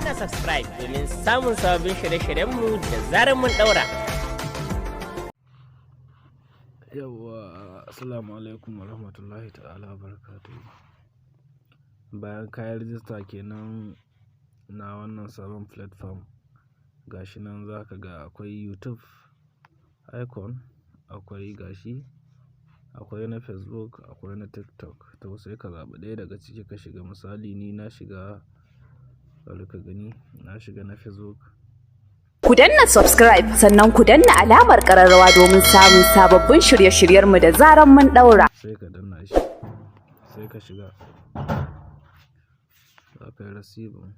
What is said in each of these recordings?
Danna subscribe domin samun sababbin shirye-shiryenmu da zarar mun ɗaura. Yauwa, assalamu alaikum warahmatullahi ta'ala wabarakatuh. Bayan ka yi rijista kenan na wannan sabon platform, gashi nan za ka ga akwai YouTube icon, akwai gashi, akwai na Facebook, akwai na TikTok. To sai ka zaɓi ɗaya daga ciki ka shiga. Misali ni na shiga, bari ka gani, na shiga na Facebook. Ku danna subscribe, sannan ku danna alamar ƙararrawa domin samun sababbin shirye-shiryenmu da zaran mun ɗaura. Sai ka danna shi, sai ka shiga. Za ka yi receiving.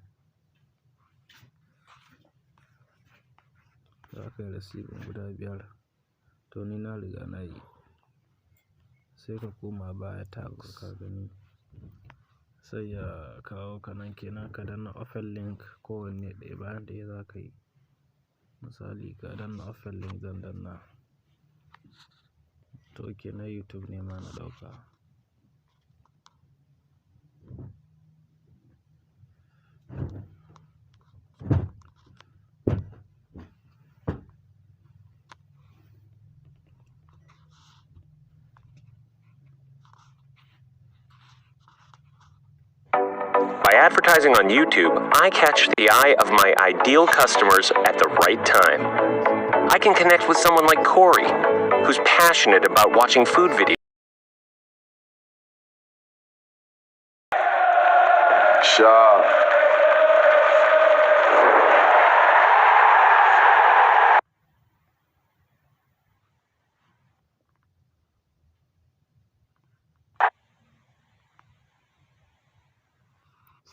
Za ka yi receiving guda biyar. To ni na riga na yi. Sai ka koma baya task, ka gani. Sai ya kawo ka nan kenan, ka danna open link. Kowanne ɗaya bayan ɗaya za ka yi. Misali ka danna open link, zan danna. To okay, na YouTube ne ma na ɗauka. By advertising on YouTube, I catch the eye of my ideal customers at the right time. I can connect with someone like Corey, who's passionate about watching food videos. Sha.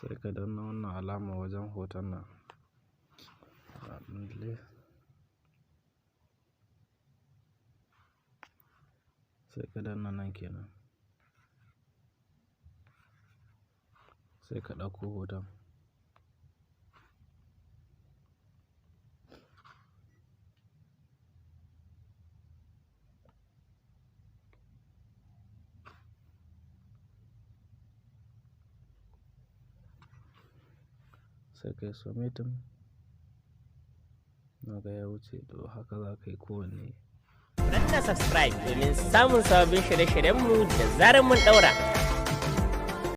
Sai ka danna wannan alama wajen hoton nan. Alhamdulillah. Sai ka danna nan kenan. Sai ka ɗauko hoton. Sai ka yi submitting. Naga ya wuce, to haka za ka yi kowanne. Danna subscribe domin samun sababbin shirye-shiryenmu da zarar mun ɗaura.